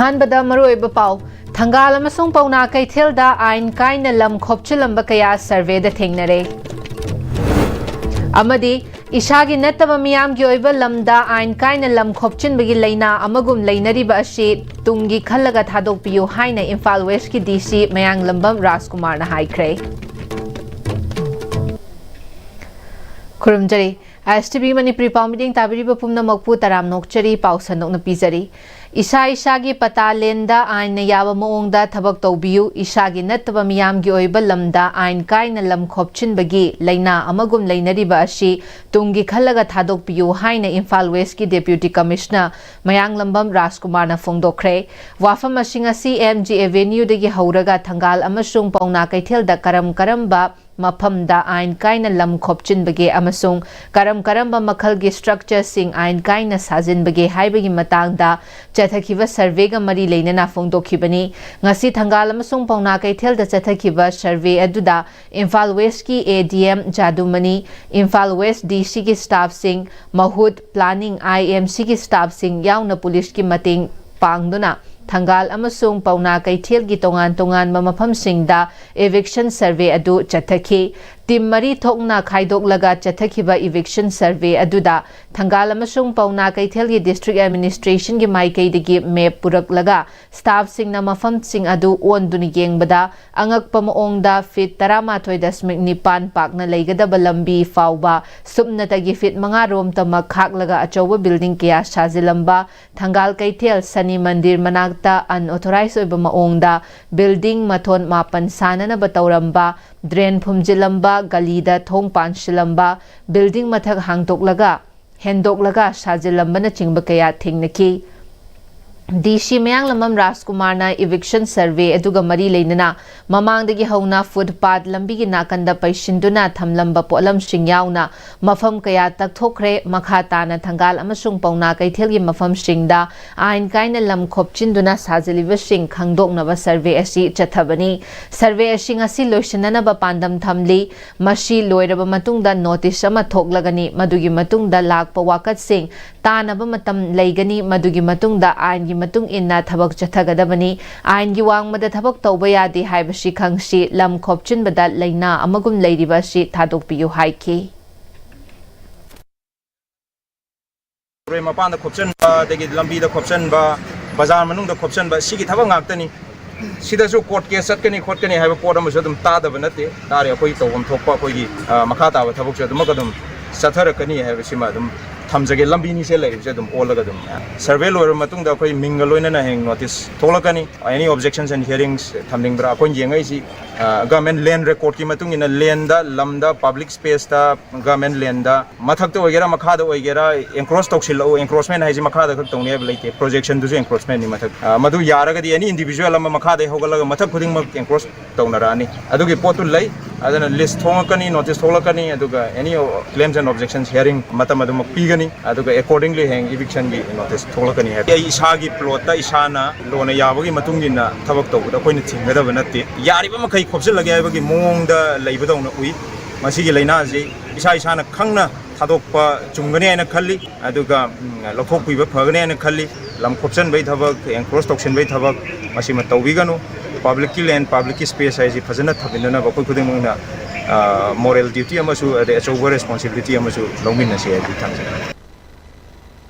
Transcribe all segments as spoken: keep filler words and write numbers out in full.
ꯑꯍꯥꯟꯕꯗ ꯃꯔꯨꯑꯣꯏꯕ ꯄꯥꯎ, ꯊꯪꯒꯥꯜ ꯑꯃꯁꯨꯡ ꯄꯥꯎꯅꯥ ꯀꯩꯊꯦꯜꯗ ꯑꯥꯏꯟ ꯀꯥꯏꯅ ꯂꯝ ꯈꯣꯞꯆꯤꯜꯂꯝꯕ ꯀꯌꯥ ꯁꯔꯚꯦꯗ ꯊꯦꯡꯅꯔꯦ꯫ ꯑꯃꯗꯤ ꯏꯁꯥꯒꯤ ꯅꯠꯇꯕ ꯃꯤꯌꯥꯝꯒꯤ ꯑꯣꯏꯕ ꯂꯝꯗ ꯑꯥꯏꯟ ꯀꯥꯏꯅ ꯂꯝ ꯈꯣꯞꯆꯤꯟꯕꯒꯤ ꯂꯩꯅꯥ ꯑꯃꯒꯨꯝ ꯂꯩꯅꯔꯤꯕ ꯑꯁꯤ ꯇꯨꯡꯒꯤ ꯈꯜꯂꯒ ꯊꯥꯗꯣꯛꯄꯤꯌꯨ ꯍꯥꯏꯅ ꯏꯝꯐꯥꯜ ꯋꯦꯁꯀꯤ ꯗꯤ ꯁꯤ ꯃꯌꯥꯡꯂꯝꯕꯝ ꯔꯥꯖꯀꯨꯃꯥꯔꯅ ꯍꯥꯏꯈ꯭ꯔꯦ꯫ ꯈꯨꯔꯨꯝꯖꯔꯤ꯫ ꯑꯦꯁ ꯇꯤ ꯚꯤ ꯃꯅꯤꯄꯨꯔꯤ ꯄꯥꯎ ꯃꯤꯠꯌꯦꯡ ꯇꯥꯕꯤꯔꯤꯕ ꯄꯨꯝꯅꯃꯛꯄꯨ ꯇꯔꯥꯝꯅ ꯑꯣꯛꯆꯔꯤ, ꯄꯥꯎ ꯁꯟꯗꯣꯛꯅ ꯄꯤꯖꯔꯤ꯫ ꯏꯁꯥ ꯏꯁꯥꯒꯤ ꯄꯇꯥ ꯂꯦꯟꯗ ꯑꯥꯏꯟꯅ ꯌꯥꯕ ꯃꯑꯣꯡꯗ ꯊꯕꯛ ꯇꯧꯕꯤꯌꯨ, ꯏꯁꯥꯒꯤ ꯅꯠꯇꯕ ꯃꯤꯌꯥꯝꯒꯤ ꯑꯣꯏꯕ ꯂꯝꯗ ꯑꯥꯏꯟ ꯀꯥꯏꯅ ꯂꯝ ꯈꯣꯞꯆꯤꯟꯕꯒꯤ ꯂꯩꯅꯥ ꯑꯃꯒꯨꯝ ꯂꯩꯅꯔꯤꯕ ꯑꯁꯤ ꯇꯨꯡꯒꯤ ꯈꯜꯂꯒ ꯊꯥꯗꯣꯛꯄꯤꯌꯨ ꯍꯥꯏꯅ ꯏꯝꯐꯥꯜ ꯋꯦꯁꯀꯤ ꯗꯦꯄ꯭ꯌꯨꯇꯤ ꯀꯃꯤꯁꯅꯔ ꯃꯌꯥꯡꯂꯝꯕꯝ ꯔꯥꯖꯀꯨꯃꯥꯔꯅ ꯐꯣꯡꯗꯣꯛꯈ꯭ꯔꯦ꯫ ꯋꯥꯐꯝ ꯑꯁꯤꯡ ꯑꯁꯤ ꯑꯦꯝ ꯖꯤ ꯑꯦꯚꯦꯅ꯭ꯌꯨꯗꯒꯤ ꯍꯧꯔꯒ ꯊꯪꯒꯥꯜ ꯑꯃꯁꯨꯡ ꯄꯥꯎꯅꯥ ꯀꯩꯊꯦꯜꯗ ꯀꯔꯝ ꯀꯔꯝꯕ ꯃꯐꯝꯗ ꯑꯥꯏꯟ ꯀꯥꯏꯅ ꯂꯝ ꯈꯣꯞꯆꯤꯟꯕꯒꯦ ꯑꯃꯁꯨꯡ ꯀꯔꯝ ꯀꯔꯝꯕ ꯃꯈꯜꯒꯤ ꯁ꯭ꯇ꯭ꯔꯛꯆꯔꯁꯤꯡ ꯑꯥꯏꯟ ꯀꯥꯏꯅ ꯁꯥꯖꯤꯟꯕꯒꯦ ꯍꯥꯏꯕꯒꯤ ꯃꯇꯥꯡꯗ ꯆꯠꯊꯈꯤꯕ ꯁꯔꯚꯦꯒ ꯃꯔꯤ ꯂꯩꯅꯅ ꯐꯣꯡꯗꯣꯛꯈꯤꯕꯅꯤ꯫ ꯉꯁꯤ ꯊꯪꯒꯥꯜ ꯑꯃꯁꯨꯡ ꯄꯥꯎꯅꯥ ꯀꯩꯊꯦꯜꯗ ꯆꯠꯊꯈꯤꯕ ꯁꯔꯚꯦ ꯑꯗꯨꯗ ꯏꯝꯐꯥꯜ ꯋꯦꯁꯀꯤ ꯑꯦ ꯗꯤ ꯑꯦꯝ ꯖꯥꯗꯨꯃꯅꯤ, ꯏꯝꯐꯥꯜ ꯋꯦꯁ ꯗꯤ ꯁꯤꯒꯤ ꯁ꯭ꯇꯥꯐꯁꯤꯡ, ꯃꯍꯨꯠ, ꯄ꯭ꯂꯥꯅꯤꯡ, ꯑꯥꯏ ꯑꯦꯝ ꯁꯤꯒꯤ ꯁ꯭ꯇꯥꯐꯁꯤꯡ ꯌꯥꯎꯅ ꯄꯨꯂꯤꯁꯀꯤ ꯃꯇꯦꯡ ꯄꯥꯡꯗꯨꯅ ꯊꯪꯒꯥꯜ ꯑꯃꯁꯨꯡ ꯄꯥꯎꯅꯥ ꯀꯩꯊꯦꯜꯒꯤ ꯇꯣꯉꯥꯟ ꯇꯣꯉꯥꯟꯕ ꯃꯐꯝꯁꯤꯡꯗ ꯏꯚꯤꯛꯁꯟ ꯁꯔꯚꯦ ꯑꯗꯨ ꯆꯠꯊꯈꯤ꯫ ꯇꯤꯝ ꯃꯔꯤ ꯊꯣꯛꯅ ꯈꯥꯏꯗꯣꯛꯂꯒ ꯆꯠꯊꯈꯤꯕ ꯏꯚꯤꯛꯁꯟ ꯁꯔꯚꯦ ꯑꯗꯨꯗ ꯊꯪꯒꯥꯜ ꯑꯃꯁꯨꯡ ꯄꯥꯎꯅꯥ ꯀꯩꯊꯦꯜꯒꯤ ꯗꯤꯁꯇ꯭ꯔꯤꯛ ꯑꯦꯗꯃꯤꯅꯤꯁꯇ꯭ꯔꯦꯁꯟꯒꯤ ꯃꯥꯏꯀꯩꯗꯒꯤ ꯃꯦꯞ ꯄꯨꯔꯛꯂꯒ ꯁ꯭ꯇꯥꯐꯁꯤꯡꯅ ꯃꯐꯝꯁꯤꯡ ꯑꯗꯨ ꯑꯣꯟꯗꯨꯅ ꯌꯦꯡꯕꯗ ꯑꯉꯛꯄ ꯃꯑꯣꯡꯗ ꯐꯤꯠ ꯇꯔꯥꯃꯥꯊꯣꯏ ꯗꯁꯃꯤꯛ ꯅꯤꯄꯥꯟ ꯄꯥꯛꯅ ꯂꯩꯒꯗꯕ ꯂꯝꯕꯤ ꯐꯥꯎꯕ ꯁꯨꯞꯅꯇꯒꯤ ꯐꯤꯠ ꯃꯉꯥ ꯔꯣꯝꯇꯃꯛ ꯈꯥꯛꯂꯒ ꯑꯆꯧꯕ ꯕꯤꯜꯗꯤꯡ ꯀꯌꯥ ꯁꯥꯖꯤꯜꯂꯝꯕ, ꯊꯪꯒꯥꯜ ꯀꯩꯊꯦꯜ ꯁꯅꯤ ꯃꯟꯗꯤꯔ ꯃꯅꯥꯛꯇ ꯑꯟꯑꯣꯊꯣꯔꯥꯏꯖ ꯑꯣꯏꯕ ꯃꯑꯣꯡꯗ ꯕꯤꯜꯗꯤꯡ ꯃꯊꯣꯟ ꯃꯥꯄꯟ ꯁꯥꯅꯅꯕ ꯇꯧꯔꯝꯕ, ꯗ꯭ꯔꯦꯟ ꯐꯨꯝꯖꯤꯜꯂꯝꯕ, ꯒꯂꯤꯗ ꯊꯣꯡ ꯄꯥꯟꯁꯤꯜꯂꯝꯕ, ꯕꯤꯜꯗꯤꯡ ꯃꯊꯛ ꯍꯥꯡꯗꯣꯛꯂꯒ ꯍꯦꯟꯗꯣꯛꯂꯒ ꯁꯥꯖꯤꯜꯂꯝꯕꯅꯆꯤꯡꯕ ꯀꯌꯥ ꯊꯦꯡꯅꯈꯤ꯫ ꯗꯤ ꯁꯤ ꯃꯌꯥꯡꯂꯝꯕꯝ ꯔꯥꯖꯀꯨꯃꯥꯔꯅ ꯏꯚꯤꯛꯁꯟ ꯁꯔꯚꯦ ꯑꯗꯨꯒ ꯃꯔꯤ ꯂꯩꯅꯅ ꯃꯃꯥꯡꯗꯒꯤ ꯍꯧꯅ ꯐꯨꯠꯄꯥꯠ ꯂꯝꯕꯤꯒꯤ ꯅꯥꯀꯟꯗ ꯄꯩꯁꯤꯟꯗꯨꯅ ꯊꯝꯂꯝꯕ ꯄꯣꯠꯂꯝꯁꯤꯡ ꯌꯥꯎꯅ ꯃꯐꯝ ꯀꯌꯥ ꯇꯛꯊꯣꯛꯈ꯭ꯔꯦ꯫ ꯃꯈꯥ ꯇꯥꯅ ꯊꯪꯒꯥꯜ ꯑꯃꯁꯨꯡ ꯄꯥꯎꯅꯥ ꯀꯩꯊꯦꯜꯒꯤ ꯃꯐꯝꯁꯤꯡꯗ ꯑꯥꯏꯟ ꯀꯥꯏꯅ ꯂꯝ ꯈꯣꯞꯆꯤꯟꯗꯨꯅ ꯁꯥꯖꯤꯜꯂꯤꯕꯁꯤꯡ ꯈꯪꯗꯣꯛꯅꯕ ꯁꯔꯚꯦ ꯑꯁꯤ ꯆꯠꯊꯕꯅꯤ꯫ ꯁꯔꯚꯦ ꯑꯁꯤ ꯉꯁꯤ ꯂꯣꯏꯁꯤꯟꯅꯅꯕ ꯄꯥꯟꯗꯝ ꯊꯝꯂꯤ꯫ ꯃꯁꯤ ꯂꯣꯏꯔꯕ ꯃꯇꯨꯡꯗ ꯅꯣꯇꯤꯁ ꯑꯃ ꯊꯣꯛꯂꯒꯅꯤ꯫ ꯃꯗꯨꯒꯤ ꯃꯇꯨꯡꯗ ꯂꯥꯛꯄ ꯋꯥꯀꯠꯁꯤꯡ ꯇꯥꯅꯕ ꯃꯇꯝ ꯂꯩꯒꯅꯤ꯫ ꯃꯗꯨꯒꯤ ꯃꯇꯨꯡꯗ ꯑꯥꯏꯟꯒꯤ ꯃꯇꯨꯡ ꯏꯟꯅ ꯊꯕꯛ ꯆꯠꯊꯒꯗꯕꯅꯤ꯫ ꯑꯥꯏꯟꯒꯤ ꯋꯥꯡꯃꯗ ꯊꯕꯛ ꯇꯧꯕ ꯌꯥꯗꯦ ꯍꯥꯏꯕꯁꯤ ꯈꯪꯁꯤ꯫ ꯂꯝ ꯈꯣꯞꯆꯤꯟꯕꯗ ꯂꯥꯏꯅꯥ ꯑꯃꯒꯨꯝ ꯂꯩꯔꯤꯕ ꯑꯁꯤ ꯊꯥꯗꯣꯛꯄꯤꯌꯨ ꯍꯥꯏꯈꯤ꯫ ꯇꯨꯔꯦꯜ ꯃꯄꯥꯟꯗ ꯈꯣꯞꯆꯟꯕ, ꯑꯗꯒꯤ ꯂꯝꯕꯤꯗ ꯈꯣꯞꯆꯟꯕ, ꯕꯖꯥꯔ ꯃꯅꯨꯡꯗ ꯈꯣꯞꯆꯟꯕ, ꯁꯤꯒꯤ ꯊꯕꯛ ꯉꯥꯛꯇꯅꯤ꯫ ꯁꯤꯗꯁꯨ ꯀꯣꯔꯠ ꯀꯦꯁ ꯆꯠꯀꯅꯤ ꯈꯣꯠꯀꯅꯤ ꯍꯥꯏꯕ ꯄꯣꯠ ꯑꯃꯁꯨ ꯑꯗꯨꯝ ꯇꯥꯗꯕ ꯅꯠꯇꯦ꯫ ꯇꯥꯔꯦ, ꯑꯩꯈꯣꯏ ꯇꯧꯐꯝ ꯊꯣꯛꯄ ꯑꯩꯈꯣꯏꯒꯤ, ꯑ, ꯃꯈꯥ ꯇꯥꯕ ꯊꯕꯛꯁꯨ ꯑꯗꯨꯃꯛ ꯑꯗꯨꯝ ꯆꯠꯊꯔꯛꯀꯅꯤ ꯍꯥꯏꯕꯁꯤꯃ ꯑꯗꯨꯝ ꯊꯝꯖꯒꯦ꯫ ꯂꯝꯕꯤꯅꯤꯁꯦ ꯂꯩꯔꯤꯕꯁꯦ ꯑꯗꯨꯝ ꯑꯣꯜꯂꯒ ꯑꯗꯨꯝ꯫ ꯁꯔꯚꯦ ꯂꯣꯏꯔꯕ ꯃꯇꯨꯡꯗ ꯑꯩꯈꯣꯏ ꯃꯤꯡꯒ ꯂꯣꯏꯅꯅ ꯍꯌꯦꯡ ꯅꯣꯇꯤꯁ ꯊꯣꯛꯂꯛꯀꯅꯤ꯫ Any objections and hearings ꯊꯝꯅꯤꯡꯕ꯭ꯔꯥ? ꯑꯩꯈꯣꯏꯅ ꯌꯦꯡꯉꯛꯏꯁꯤ, ꯑ, ꯒꯚꯔꯟꯃꯦꯟ ꯂꯦꯟ ꯔꯦꯀꯣꯔꯠꯀꯤ ꯃꯇꯨꯡ ꯏꯟꯅ ꯂꯦꯟꯗ, ꯂꯝꯗ, ꯄꯕ꯭ꯂꯤꯛ ꯁ꯭ꯄꯦꯁꯇ, ꯒꯚꯔꯟꯃꯦꯟ ꯂꯦꯟꯗ, ꯃꯊꯛꯇ ꯑꯣꯏꯒꯦꯔꯥ ꯃꯈꯥꯗ ꯑꯣꯏꯒꯦꯔꯥ, ꯑꯦꯟꯀ꯭ꯔꯣꯁ ꯇꯧꯁꯤꯜꯂꯛꯎ꯫ ꯑꯦꯟꯀ꯭ꯔꯣꯁꯃꯦꯟ ꯍꯥꯏꯁꯤ ꯃꯈꯥꯗ ꯈꯛ ꯇꯧꯅꯤ ꯍꯥꯏꯕ ꯂꯩꯇꯦ꯫ ꯄ꯭ꯔꯣꯖꯦꯛꯁꯟꯗꯨꯁꯨ ꯑꯦꯟꯀ꯭ꯔꯣꯁꯃꯦꯟꯅꯤ ꯃꯊꯛ꯫ ꯑ, ꯃꯗꯨ ꯌꯥꯔꯒꯗꯤ ꯑꯦꯅꯤ ꯏꯟꯗꯤꯚꯤꯖꯨꯋꯦꯜ ꯑꯃ ꯃꯈꯥꯗꯒꯤ ꯍꯧꯒꯠꯂꯒ ꯃꯊꯛ ꯈꯨꯗꯤꯡꯃꯛ ꯑꯦꯟꯀ꯭ꯔꯣꯁ ꯇꯧꯅꯔꯛꯑꯅꯤ꯫ ꯑꯗꯨꯒꯤ ꯄꯣꯠꯇꯨ ꯂꯩ꯫ ꯑꯗꯨꯅ ꯂꯤꯁ ꯊꯣꯡꯂꯛꯀꯅꯤ, ꯅꯣꯇꯤꯁ ꯊꯣꯛꯂꯛꯀꯅꯤ, ꯑꯗꯨꯒ ꯑꯦꯅꯤ ꯀ꯭ꯂꯦꯝꯁ ꯑꯦꯟ ꯑꯣꯕꯖꯦꯛꯁꯟꯁ ꯍꯤꯌꯥꯔꯤꯡ ꯃꯇꯝ ꯑꯗꯨꯃꯛ ꯄꯤꯒꯅꯤ꯫ ꯑꯗꯨꯒ ꯑꯦꯀꯣꯔꯗꯤꯡꯂꯤ ꯍꯌꯦꯡ ꯏꯚꯤꯛꯁꯟꯒꯤ ꯅꯣꯇꯤꯁ ꯊꯣꯛꯂꯛꯀꯅꯤ ꯍꯥꯏꯕ꯫ ꯑꯩ ꯏꯁꯥꯒꯤ ꯄ꯭ꯂꯣꯠꯇ ꯏꯁꯥꯅ ꯂꯣꯅ ꯌꯥꯕꯒꯤ ꯃꯇꯨꯡ ꯏꯟꯅ ꯊꯕꯛ ꯇꯧꯕꯗ ꯑꯩꯈꯣꯏꯅ ꯊꯤꯡꯒꯗꯕ ꯅꯠꯇꯦ꯫ ꯌꯥꯔꯤꯕ ꯃꯈꯩ ꯈꯣꯞꯆꯤꯜꯂꯒꯦ ꯍꯥꯏꯕꯒꯤ ꯃꯑꯣꯡꯗ ꯂꯩꯕꯗꯧꯅ ꯎꯏ꯫ ꯃꯁꯤꯒꯤ ꯂꯥꯏꯅꯥꯁꯤ ꯏꯁꯥ ꯏꯁꯥꯅ ꯈꯪꯅ ꯊꯥꯗꯣꯛꯄ ꯆꯨꯝꯒꯅꯤ ꯍꯥꯏꯅ ꯈꯜꯂꯤ꯫ ꯑꯗꯨꯒ, ꯎꯝ, ꯂꯧꯊꯣꯛꯄꯤꯕ ꯐꯒꯅꯤ ꯍꯥꯏꯅ ꯈꯜꯂꯤ꯫ ꯂꯝ ꯈꯣꯞꯆꯟꯕꯒꯤ ꯊꯕꯛ, ꯑꯦꯟꯀ꯭ꯔꯣꯁ ꯇꯧꯁꯤꯟꯕꯒꯤ ꯊꯕꯛ, ꯃꯁꯤꯃ ꯇꯧꯕꯤꯒꯅꯨ꯫ ꯄꯕ꯭ꯂꯤꯛꯀꯤ ꯂꯦꯟ, ꯄꯕ꯭ꯂꯤꯛꯀꯤ ꯁ꯭ꯄꯦꯁ ꯍꯥꯏꯁꯤ ꯐꯖꯅ ꯊꯝꯃꯤꯟꯅꯅꯕ ꯑꯩꯈꯣꯏ ꯈꯨꯗꯤꯡꯃꯛꯅ, ꯑ, ꯃꯣꯔꯦꯜ ꯗ꯭ꯌꯨꯇꯤ ꯑꯃꯁꯨ, ꯑꯗꯩ ꯑꯆꯧꯕ ꯔꯦꯁꯄꯣꯟꯁꯤꯕꯤꯂꯤꯇꯤ ꯑꯃꯁꯨ ꯂꯧꯃꯤꯟꯅꯁꯤ ꯍꯥꯏꯕꯗꯨ ꯊꯝꯖꯒꯦ꯫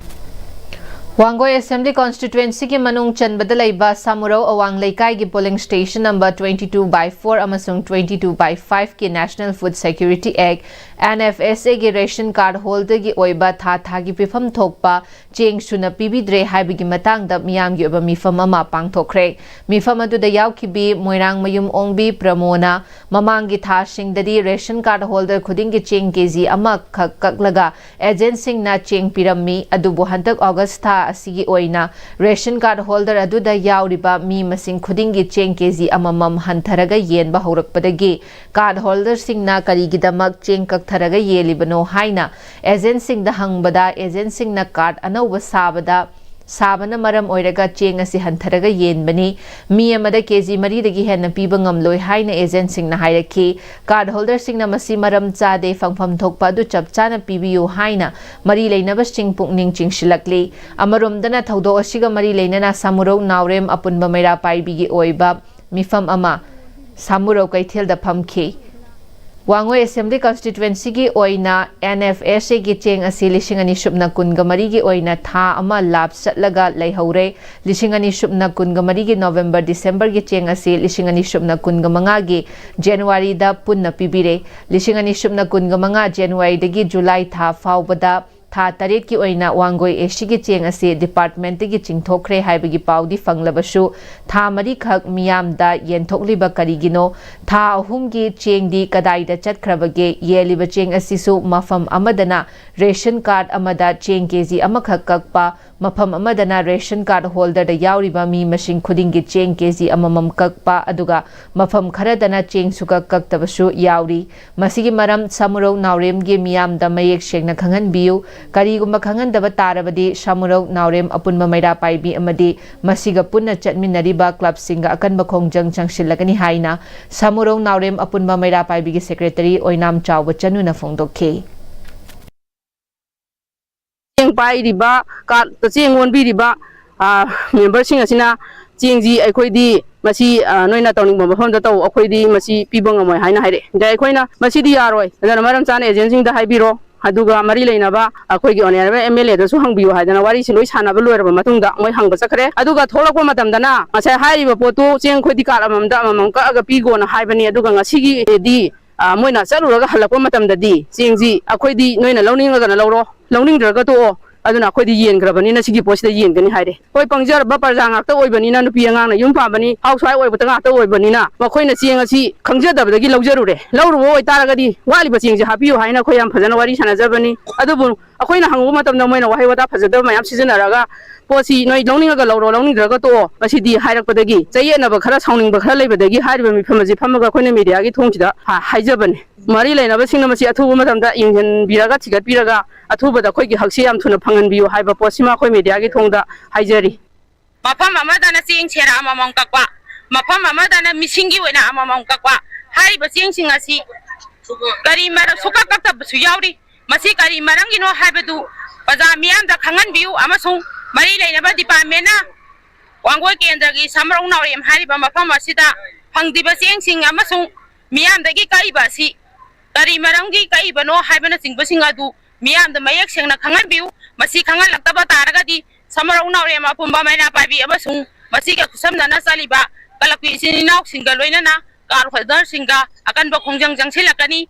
ꯋꯥꯡꯒꯣꯏ ꯑꯦꯁꯦꯝꯕ꯭ꯂꯤ ꯀꯣꯟꯁꯇꯤꯇ꯭ꯋꯦꯟꯁꯤꯒꯤ ꯃꯅꯨꯡ ꯆꯟꯕꯗ ꯂꯩꯕ ꯁꯥꯃꯨꯔꯧ ꯑꯋꯥꯡ ꯂꯩꯀꯥꯏꯒꯤ polling station number twenty two by four ꯑꯃꯁꯨꯡ twenty two by five ꯀꯤ National Food Security Act, N F S A ꯒꯤ ration card holder ꯒꯤ ꯑꯣꯏꯕ ꯊꯥ ꯊꯥꯒꯤ ꯄꯤꯐꯝ ꯊꯣꯛꯄ ꯆꯦꯡ ꯁꯨꯅ ꯄꯤꯕꯤꯗ꯭ꯔꯦ ꯍꯥꯏꯕꯒꯤ ꯃꯇꯥꯡꯗ ꯃꯤꯌꯥꯝꯒꯤ ꯑꯣꯏꯕ ꯃꯤꯐꯝ ꯑꯃ ꯄꯥꯡꯊꯣꯛꯈ꯭ꯔꯦ꯫ ꯃꯤꯐꯝ ꯑꯗꯨꯗ ꯌꯥꯎꯈꯤꯕꯤ ꯃꯣꯏꯔꯥꯡꯃꯌꯨꯝ ꯑꯣꯡꯕꯤ ꯄ꯭ꯔꯃꯣꯅ ꯃꯃꯥꯡꯒꯤ ꯊꯥꯁꯤꯡꯗꯗꯤ ration card holder ꯈꯨꯗꯤꯡꯒꯤ ꯆꯦꯡ ꯀꯦ ꯖꯤ ꯑꯃꯈꯛ ꯀꯛꯂꯒ ꯑꯦꯖꯦꯟꯁꯤꯡꯅ ꯆꯦꯡ ꯄꯤꯔꯝꯃꯤ, ꯑꯗꯨꯕꯨ ꯍꯟꯗꯛ ꯑꯣꯒꯁ ꯊꯥ ꯑꯁꯤꯒꯤ ꯑꯣꯏꯅ ration card holder ꯑꯗꯨꯗ ꯌꯥꯎꯔꯤꯕ ꯃꯤ ꯃꯁꯤꯡ ꯈꯨꯗꯤꯡꯒꯤ ꯆꯦꯡ ꯀꯦ ꯖꯤ ꯑꯃꯃꯝ ꯍꯟꯊꯔꯒ ꯌꯦꯟꯕ ꯍꯧꯔꯛꯄꯗꯒꯤ card holder ꯁꯤꯡꯅ ꯀꯔꯤꯒꯤꯗꯃꯛ ꯆꯦꯡ ꯀꯛꯊꯔꯒ ꯌꯦꯜꯂꯤꯕꯅꯣ ꯍꯥꯏꯅ ꯑꯦꯖꯦꯟꯁꯤꯡꯗ ꯍꯪꯕꯗ, ꯑꯦꯖꯦꯟꯁꯤꯡꯅ card ꯑꯅꯧꯕ ꯁꯥꯕꯗ ꯁꯥꯕꯅ ꯃꯔꯝ ꯑꯣꯏꯔꯒ ꯆꯦꯡ ꯑꯁꯤ ꯍꯟꯊꯔꯒ ꯌꯦꯟꯕꯅꯤ꯫ ꯃꯤ ꯑꯃꯗ ꯀꯦꯖꯤ ꯃꯔꯤꯗꯒꯤ ꯍꯦꯟꯅ ꯄꯤꯕ ꯉꯝꯂꯣꯏ ꯍꯥꯏꯅ ꯑꯦꯖꯦꯟꯁꯤꯡꯅ ꯍꯥꯏꯔꯛꯈꯤ꯫ ꯀꯥꯔꯗ ꯍꯣꯜꯗꯔꯁꯤꯡꯅ ꯃꯁꯤ ꯃꯔꯝ ꯆꯥꯗꯦ, ꯐꯪꯐꯝ ꯊꯣꯛꯄ ꯑꯗꯨ ꯆꯞ ꯆꯥꯅ ꯄꯤꯕꯤꯌꯨ ꯍꯥꯏꯅ ꯃꯔꯤ ꯂꯩꯅꯕꯁꯤꯡ ꯄꯨꯛꯅꯤꯡ ꯆꯤꯡꯁꯤꯜꯂꯛꯂꯤ꯫ ꯑꯃꯔꯣꯝꯗꯅ, ꯊꯧꯗꯣꯛ ꯑꯁꯤꯒ ꯃꯔꯤ ꯂꯩꯅꯅ ꯁꯥꯃꯨꯔꯧ ꯅꯥꯎꯔꯦꯝ ꯑꯄꯨꯟꯕ ꯃꯩꯔꯥ ꯄꯥꯏꯕꯤꯒꯤ ꯑꯣꯏꯕ ꯃꯤꯐꯝ ꯑꯃ ꯁꯥꯃꯨꯔꯧ ꯀꯩꯊꯦꯜꯗ ꯐꯝꯈꯤ꯫ ꯋꯥꯡꯉꯣꯏ ꯑꯦꯁꯦꯝꯕ꯭ꯂꯤ ꯀꯟꯁꯇꯤꯇ꯭ꯋꯦꯟꯁꯤꯒꯤ ꯑꯣꯏꯅ ꯑꯦꯟ ꯑꯦꯐ ꯑꯦꯁ ꯑꯦꯒꯤ ꯆꯦꯡ ꯑꯁꯤ ꯂꯤꯁꯤꯡ ꯑꯅꯤ ꯁꯨꯞꯅ ꯀꯨꯟꯒ ꯃꯔꯤꯒꯤ ꯑꯣꯏꯅ ꯊꯥ ꯑꯃ ꯂꯥꯞ ꯆꯠꯂꯒ ꯂꯩꯍꯧꯔꯦ꯫ ꯂꯤꯁꯤꯡ ꯑꯅꯤ ꯁꯨꯞꯅ ꯀꯨꯟꯒ ꯃꯔꯤꯒꯤ ꯅꯣꯕꯦꯝꯕꯔ ꯗꯤꯁꯦꯝꯕꯔꯒꯤ ꯆꯦꯡ ꯑꯁꯤ ꯂꯤꯁꯤꯡ ꯑꯅꯤ ꯁꯨꯞꯅ ꯀꯨꯟꯒ ꯃꯉꯥꯒꯤ ꯖꯅꯋꯥꯔꯤꯗ ꯄꯨꯟꯅ ꯄꯤꯕꯤꯔꯦ꯫ ꯂꯤꯁꯤꯡ ꯑꯅꯤ ꯁꯨꯞꯅ ꯀꯨꯟꯒ ꯃꯉꯥ ꯖꯅꯋꯥꯔꯤꯗꯒꯤ ꯖꯨꯂꯥꯏ ꯊꯥ ꯐꯥꯎꯕꯗ ꯊꯥ ꯇꯔꯦꯠꯀꯤ ꯑꯣꯏꯅ ꯋꯥꯡꯒꯣꯏ ꯑꯦꯁꯤꯒꯤ ꯆꯦꯡ ꯑꯁꯤ ꯗꯤꯄꯥꯔꯠꯃꯦꯟꯠꯇꯒꯤ ꯆꯤꯡꯊꯣꯛꯈ꯭ꯔꯦ ꯍꯥꯏꯕꯒꯤ ꯄꯥꯎꯗꯤ ꯐꯪꯂꯕꯁꯨ, ꯊꯥ ꯃꯔꯤꯈꯛ ꯃꯤꯌꯥꯝꯗ ꯌꯦꯟꯊꯣꯛꯂꯤꯕ ꯀꯔꯤꯒꯤꯅꯣ? ꯊꯥ ꯑꯍꯨꯝꯒꯤ ꯆꯦꯡꯗꯤ ꯀꯗꯥꯏꯗ ꯆꯠꯈ꯭ꯔꯕꯒꯦ? ꯌꯦꯜꯂꯤꯕ ꯆꯦꯡ ꯑꯁꯤꯁꯨ ꯃꯐꯝ ꯑꯃꯗꯅ ꯔꯦꯁꯟ ꯀꯥꯔꯗ ꯑꯃꯗ ꯆꯦꯡ ꯀꯦꯖꯤ ꯑꯃꯈꯛ ꯀꯛꯄ, ꯃꯐꯝ ꯑꯃꯗꯅ ꯔꯦꯁꯟ ꯀꯥꯔꯗ ꯍꯣꯜꯗꯔꯗ ꯌꯥꯎꯔꯤꯕ ꯃꯤ ꯃꯁꯤꯡ ꯈꯨꯗꯤꯡꯒꯤ ꯆꯦꯡ ꯀꯦꯖꯤ ꯑꯃꯃꯝ ꯀꯛꯄ, ꯑꯗꯨꯒ ꯃꯐꯝ ꯈꯔꯗꯅ ꯆꯦꯡ ꯁꯨꯀꯛ ꯀꯛꯇꯕꯁꯨ ꯌꯥꯎꯔꯤ꯫ ꯃꯁꯤꯒꯤ ꯃꯔꯝ ꯁꯥꯃꯨꯔꯧ ꯅꯥꯎꯔꯦꯝꯒꯤ ꯃꯤꯌꯥꯝꯗ ꯃꯌꯦꯛ ꯁꯦꯡꯅ ꯈꯪꯍꯟꯕꯤꯌꯨ꯫ ꯀꯔꯤꯒꯨꯝꯕ ꯈꯪꯍꯟꯗꯕ ꯇꯥꯔꯕꯗꯤ ꯁꯥꯃꯨꯔꯧ ꯅꯥꯎꯔꯦꯝ ꯑꯄꯨꯟꯕ ꯃꯩꯔꯥ ꯄꯥꯏꯕꯤ ꯑꯃꯗꯤ ꯃꯁꯤꯒ ꯄꯨꯟꯅ ꯆꯠꯃꯤꯟꯅꯔꯤꯕ ꯀ꯭ꯂꯕꯁꯤꯡꯒ ꯑꯀꯟꯕ ꯈꯣꯡꯖꯪ ꯆꯪꯁꯤꯜꯂꯒꯅꯤ ꯍꯥꯏꯅ ꯁꯥꯃꯨꯔꯧ ꯅꯥꯎꯔꯦꯝ ꯑꯄꯨꯟꯕ ꯃꯩꯔꯥ ꯄꯥꯏꯕꯤꯒꯤ ꯁꯦꯀ꯭ꯔꯦꯇꯔꯤ ꯑꯣꯏꯅꯥꯝ ꯆꯥꯎꯕ ꯆꯅꯨꯅ ꯐꯣꯡꯗꯣꯛꯈꯤ꯫ ꯆꯦꯡ ꯄꯥꯏꯔꯤꯕ, ꯀꯥꯔꯠꯇ ꯆꯦꯡ ꯑꯣꯟꯕꯤꯔꯤꯕ, ꯑ, ꯃꯦꯝꯕꯔꯁꯤꯡ ꯑꯁꯤꯅ ꯆꯦꯡꯁꯤ ꯑꯩꯈꯣꯏꯗꯤ ꯃꯁꯤ, ꯑ, ꯅꯣꯏꯅ ꯇꯧꯅꯤꯡꯕ ꯃꯐꯝꯗ ꯇꯧ, ꯑꯩꯈꯣꯏꯗꯤ ꯃꯁꯤ ꯄꯤꯕ ꯉꯝꯃꯣꯏ ꯍꯥꯏꯅ ꯍꯥꯏꯔꯛꯑꯦ꯫ ꯑꯗ ꯑꯩꯈꯣꯏꯅ ꯃꯁꯤꯗꯤ ꯌꯥꯔꯣꯏ, ꯑꯗꯨꯅ ꯃꯔꯝ ꯆꯥꯅ ꯑꯦꯖꯦꯟꯁꯤꯡꯗ ꯍꯥꯏꯕꯤꯔꯣ, ꯑꯗꯨꯒ ꯃꯔꯤ ꯂꯩꯅꯕ ꯑꯩꯈꯣꯏꯒꯤ ꯑꯣꯅꯔꯦꯕꯜ ꯑꯦꯝ ꯑꯦꯜ ꯑꯦꯗꯁꯨ ꯍꯪꯕꯤꯌꯨ ꯍꯥꯏꯗꯅ ꯋꯥꯔꯤꯁꯤ ꯂꯣꯏ ꯁꯥꯟꯅꯕ ꯂꯣꯏꯔꯕ ꯃꯇꯨꯡꯗ ꯃꯣꯏ ꯍꯪꯕ ꯆꯠꯈ꯭ꯔꯦ꯫ ꯑꯗꯨꯒ ꯊꯣꯛꯂꯛꯄ ꯃꯇꯝꯗꯅ ꯉꯁꯥꯏ ꯍꯥꯏꯔꯤꯕ ꯄꯣꯠꯇꯨ ꯆꯦꯡ ꯑꯩꯈꯣꯏꯗꯤ ꯀꯥꯔꯠ ꯑꯃꯃꯝꯗ ꯑꯃꯃꯝ ꯀꯛꯑꯒ ꯄꯤꯒꯣꯅ ꯍꯥꯏꯕꯅꯤ, ꯑꯗꯨꯒ ꯉꯁꯤꯒꯤꯗꯤ ꯑ, ꯃꯣꯏꯅ ꯆꯠꯂꯨꯔꯒ ꯍꯜꯂꯛꯄ ꯃꯇꯝꯗꯗꯤ ꯆꯦꯡꯁꯤ ꯑꯩꯈꯣꯏꯗꯤ ꯅꯣꯏꯅ ꯂꯧꯅꯤꯡꯉꯒꯅ ꯂꯧꯔꯣ, ꯂꯧꯅꯤꯡꯗ꯭ꯔꯒ ꯇꯣꯛꯑꯣ, ꯑꯗꯨꯅ ꯑꯩꯈꯣꯏꯗꯤ ꯌꯦꯟꯈ꯭ꯔꯕꯅꯤꯅ ꯁꯤꯒꯤ ꯄꯣꯠꯁꯤꯗ ꯌꯦꯟꯒꯅꯤ ꯍꯥꯏꯔꯦ꯫ ꯍꯣꯏ, ꯄꯪꯖꯔꯕ ꯄ꯭ꯔꯖꯥ ꯉꯥꯛꯇ ꯑꯣꯏꯕꯅꯤꯅ, ꯅꯨꯄꯤ ꯑꯉꯥꯡꯅ ꯌꯨꯝ ꯄꯥꯟꯕꯅꯤ, ꯍꯥꯎꯁ ꯋꯥꯏꯐ ꯑꯣꯏꯕꯇ ꯉꯥꯛꯇ ꯑꯣꯏꯕꯅꯤꯅ ꯃꯈꯣꯏꯅ ꯆꯦꯡ ꯑꯁꯤ ꯈꯪꯖꯗꯕꯗꯒꯤ ꯂꯧꯖꯔꯨꯔꯦ꯫ ꯂꯧꯔꯨꯕ ꯑꯣꯏꯇꯥꯔꯒꯗꯤ ꯋꯥꯠꯂꯤꯕ ꯆꯦꯡꯁꯦ ꯍꯥꯞꯄꯤꯌꯨ ꯍꯥꯏꯅ ꯑꯩꯈꯣꯏ ꯌꯥꯝ ꯐꯖꯅ ꯋꯥꯔꯤ ꯁꯥꯟꯅꯖꯕꯅꯤ꯫ ꯑꯗꯨꯕꯨ ꯑꯩꯈꯣꯏꯅ ꯍꯪꯉꯨꯕ ꯃꯇꯝꯗ ꯃꯣꯏꯅ ꯋꯥꯍꯩ ꯋꯥꯇꯥ ꯐꯖꯗꯕ ꯃꯌꯥꯝ ꯁꯤꯖꯤꯟꯅꯔꯒ ꯄꯣꯠꯁꯤ ꯅꯣꯏ ꯂꯧꯅꯤꯡꯉꯒ ꯂꯧꯔꯣ, ꯂꯧꯅꯤꯡꯗ꯭ꯔꯒ ꯇꯣꯛꯑꯣ, ꯃꯁꯤꯗꯤ ꯍꯥꯏꯔꯛꯄꯗꯒꯤ ꯆꯌꯦꯠꯅꯕ ꯈꯔ, ꯁꯥꯎꯅꯤꯡꯕ ꯈꯔ ꯂꯩꯕꯗꯒꯤ ꯍꯥꯏꯔꯤꯕ ꯃꯤꯐꯝ ꯑꯁꯤ ꯐꯝꯃꯒ ꯑꯩꯈꯣꯏꯅ ꯃꯦꯗꯤꯌꯥꯒꯤ ꯊꯣꯡꯁꯤꯗ ꯍꯥ-, ꯍꯥꯏꯖꯕꯅꯤ꯫ ꯃꯔꯤ ꯂꯩꯅꯕꯁꯤꯡꯅ ꯃꯁꯤ ꯑꯊꯨꯕ ꯃꯇꯝꯗ ꯌꯦꯡꯁꯤꯟꯕꯤꯔꯒ ꯊꯤꯒꯠꯄꯤꯔꯒ ꯑꯊꯨꯕꯗ ꯑꯩꯈꯣꯏꯒꯤ ꯍꯛꯁꯦ ꯌꯥꯝ ꯊꯨꯅ ꯐꯪꯍꯟꯕꯤꯌꯨ ꯍꯥꯏꯕ ꯄꯣꯠꯁꯤꯃ ꯑꯩꯈꯣꯏ ꯃꯦꯗꯤꯌꯥꯒꯤ ꯊꯣꯡꯗ ꯍꯥꯏꯖꯔꯤ꯫ ꯃꯐꯝ ꯑꯃꯗꯅ ꯆꯦꯡ ꯁꯦꯔ ꯑꯃꯃꯝ ꯀꯛꯄ, ꯃꯐꯝ ꯑꯃꯗꯅ ꯃꯤꯁꯤꯡꯒꯤ ꯑꯣꯏꯅ ꯑꯃꯃꯝ ꯀꯛꯄ꯫ ꯍꯥꯏꯔꯤꯕ ꯆꯦꯡꯁꯤꯡ ꯑꯁꯤ ꯀꯔꯤ ꯃꯔꯝ ꯁꯨꯀꯛ ꯀꯛꯇꯕꯁꯨ ꯌꯥꯎꯔꯤ꯫ ꯃꯁꯤ ꯀꯔꯤ ꯃꯔꯝꯒꯤꯅꯣ ꯍꯥꯏꯕꯗꯨ ꯄ꯭ꯔꯖꯥ ꯃꯤꯌꯥꯝꯗ ꯈꯪꯍꯟꯕꯤꯌꯨ ꯑꯃꯁꯨꯡ ꯃꯔꯤ ꯂꯩꯅꯕ ꯗꯤꯄꯥꯔꯠꯃꯦꯟꯅ ꯋꯥꯡꯒꯣꯏ ꯀꯦꯟꯗ꯭ꯔꯒꯤ ꯁꯃꯔꯧ ꯅꯥꯎꯔꯦꯝ ꯍꯥꯏꯔꯤꯕ ꯃꯐꯝ ꯑꯁꯤꯗ ꯐꯪꯗ꯭ꯔꯤꯕ ꯆꯦꯡꯁꯤꯡ ꯑꯃꯁꯨꯡ ꯃꯤꯌꯥꯝꯗꯒꯤ ꯀꯛꯏꯕ ꯑꯁꯤ ꯀꯔꯤ ꯃꯔꯝꯒꯤ ꯀꯛꯏꯕꯅꯣ ꯍꯥꯏꯕꯅꯆꯤꯡꯕꯁꯤꯡ ꯑꯗꯨ ꯃꯤꯌꯥꯝꯗ ꯃꯌꯦꯛ ꯁꯦꯡꯅ ꯈꯪꯍꯟꯕꯤꯌꯨ꯫ ꯃꯁꯤ ꯈꯪꯍꯜꯂꯛꯇꯕ ꯇꯥꯔꯒꯗꯤ ꯁꯃꯔꯧ ꯅꯥꯎꯔꯦꯝ ꯑꯄꯨꯝꯕ ꯃꯩꯔꯥ ꯄꯥꯏꯕꯤ ꯑꯃꯁꯨꯡ ꯃꯁꯤꯒ ꯈꯨꯠꯁꯝꯅꯅ ꯆꯠꯂꯤꯕ ꯀꯂꯛꯄꯤ ꯏꯆꯤꯟ ꯏꯅꯥꯎꯁꯤꯡꯒ ꯂꯣꯏꯅꯅ ꯀꯥꯔ ꯍꯣꯜꯗꯔꯁꯤꯡꯒ ꯑꯀꯟꯕ ꯈꯣꯡꯖꯪ ꯆꯪꯁꯤꯜꯂꯛꯀꯅꯤ꯫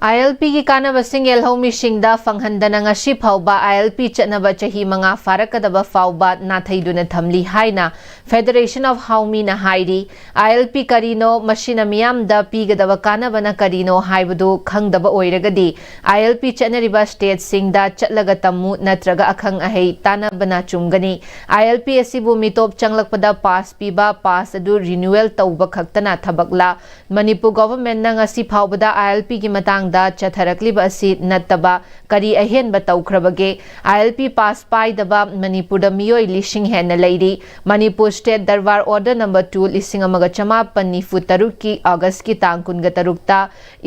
ꯑꯥꯏ ꯑꯦꯜ ꯄꯤꯒꯤ ꯀꯥꯟꯅꯕꯁꯤꯡ ꯌꯦꯜꯍꯧꯃꯤꯁꯤꯡꯗ ꯐꯪꯍꯟꯗꯅ ꯉꯁꯤ ꯐꯥꯎꯕ ꯑꯥꯏ ꯑꯦꯜ ꯄꯤ ꯆꯠꯅꯕ ꯆꯍꯤ ꯃꯉꯥ ꯐꯥꯔꯛꯀꯗꯕ ꯐꯥꯎꯕ ꯅꯥꯊꯩꯗꯨꯅ ꯊꯝꯂꯤ ꯍꯥꯏꯅ Federation of Haomina ꯍꯥꯏꯔꯤ꯫ ꯑꯥꯏ ꯑꯦꯜ ꯄꯤ ꯀꯔꯤꯅꯣ, ꯃꯁꯤꯅ ꯃꯤꯌꯥꯝꯗ ꯄꯤꯒꯗꯕ ꯀꯥꯟꯅꯕꯅ ꯀꯔꯤꯅꯣ ꯍꯥꯏꯕꯗꯨ ꯈꯪꯗꯕ ꯑꯣꯏꯔꯒꯗꯤ ꯑꯥꯏ ꯑꯦꯜ ꯄꯤ ꯆꯠꯅꯔꯤꯕ ꯁ꯭ꯇꯦꯠꯁꯤꯡꯗ ꯆꯠꯂꯒ ꯇꯝꯃꯨ ꯅꯠꯇ꯭ꯔꯒ ꯑꯈꯪ ꯑꯍꯩ ꯇꯥꯟꯅꯕꯅ ꯆꯨꯝꯒꯅꯤ꯫ ꯑꯥꯏ ꯑꯦꯜ ꯄꯤ ꯑꯁꯤꯕꯨ ꯃꯤꯇꯣꯞ ꯆꯪꯂꯛꯄꯗ ꯄꯥꯁ ꯄꯤꯕ, ꯄꯥꯁ ꯑꯗꯨ ꯔꯤꯅ꯭ꯌꯨꯑꯦꯜ ꯇꯧꯕ ꯈꯛꯇꯅ ꯊꯕꯛꯂ? ꯃꯅꯤꯄꯨꯔ ꯒꯣꯚꯔꯟꯃꯦꯟꯠꯅ ꯉꯁꯤ ꯐꯥꯎꯕꯗ ꯑꯥꯏ ꯑꯦꯜ ꯄꯤꯒꯤ ꯃꯇꯥꯡꯗ ꯆꯠꯊꯔꯛꯂꯤꯕ ꯑꯁꯤ ꯅꯠꯇꯕ ꯀꯔꯤ ꯑꯍꯦꯟꯕ ꯇꯧꯈ꯭ꯔꯕꯒꯦ? ꯑꯥꯏ ꯑꯦꯜ ꯄꯤ ꯄꯥꯁ ꯄꯥꯏꯗꯕ ꯃꯅꯤꯄꯨꯔꯗ ꯃꯤꯑꯣꯏ ꯂꯤꯁꯤꯡ ꯍꯦꯟꯅ ꯂꯩꯔꯤ꯫ Manipur state Durbar order number two ꯂꯤꯁꯤꯡ ꯑꯃꯒ ꯆꯃꯥꯄꯟ ꯅꯤꯐꯨ ꯇꯔꯨꯛꯀꯤ ꯑꯣꯒꯁ꯭ꯠꯀꯤ ꯇꯥꯡ ꯀꯨꯟꯒ ꯇꯔꯨꯛꯇ